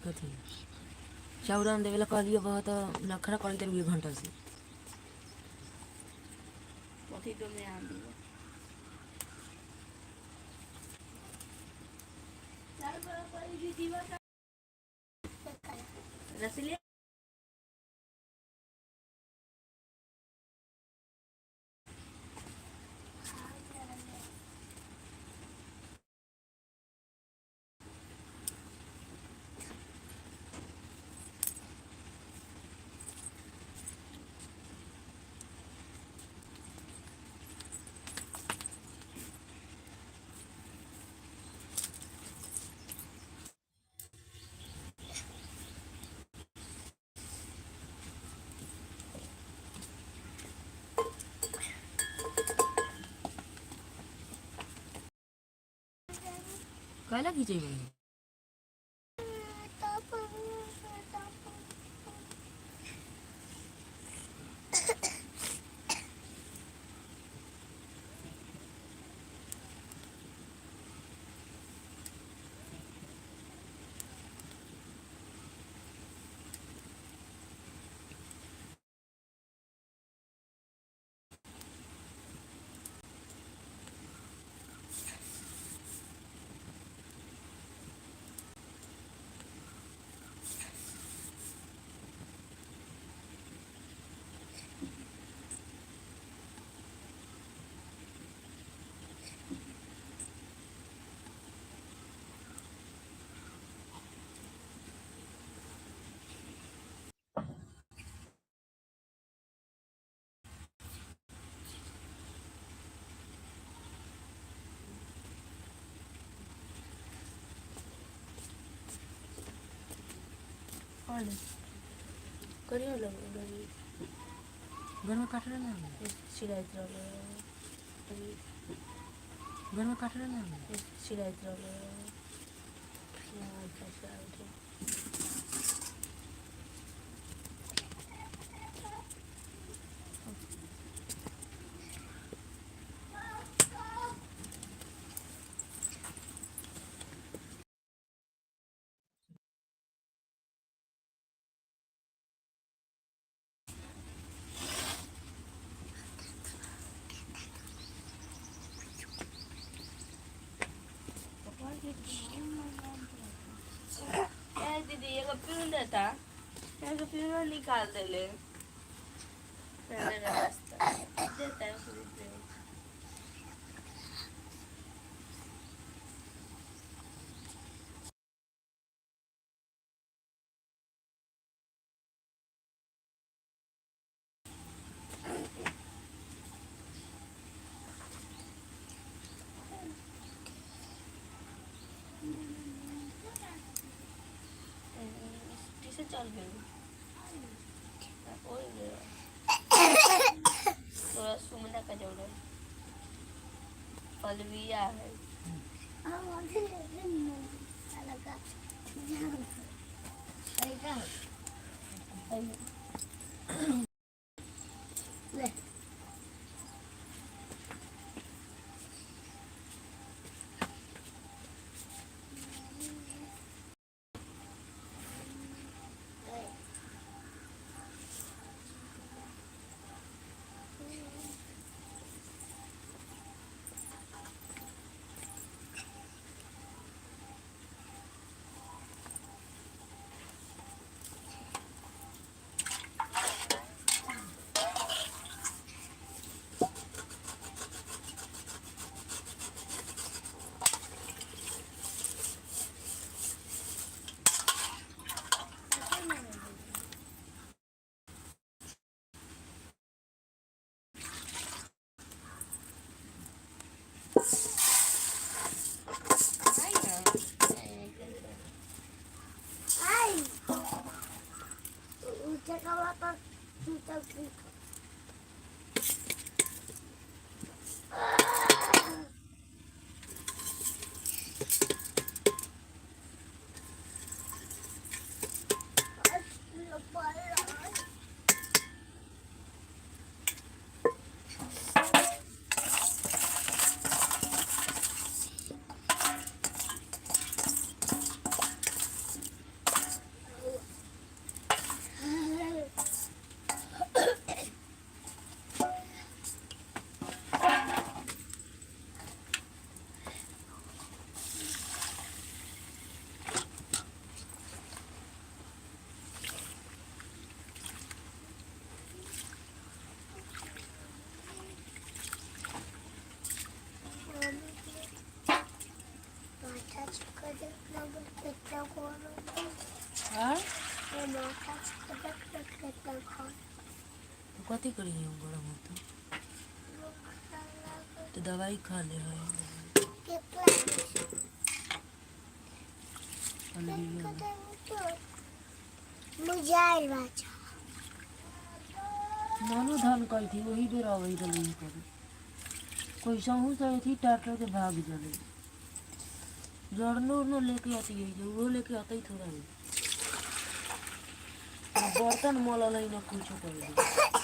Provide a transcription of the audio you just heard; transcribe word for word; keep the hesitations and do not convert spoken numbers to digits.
कथी? चाउर आन देवे ला कहलियो, बहुत नखरा करैत रहिए घंटा से। कथी तो में आन दियो। रसले। काला खींचे भाई? करियो लगे, लगे। घर में काट रहे ना। सिलाई तो लगे। घर में काट रहे ना। सिलाई तो लगे। हाँ, अच्छा, अच्छा, अच्छा। ए दीदी, एगो पिन देता, एगो पिन निकाल देले। पहले का रास्ता। देता है, खुद ही दे। टीचर चल गई। ओए रे। थोड़ा सुमना का जोड़ है। पलविया है। कथी करी हम गरम होता? तो दवाई खा ले है। अलविया। मुझे आइल बा। नानू धान कही थी, वही बेर आवे गले ही करे। कोई सहू से थी ट्रैक्टर के भाग जाले। जरनो उरनो लेके आती है, जो वो लेके आता ही थोड़ा है। ना बर्तन मलल है, ना कुछ कर दे।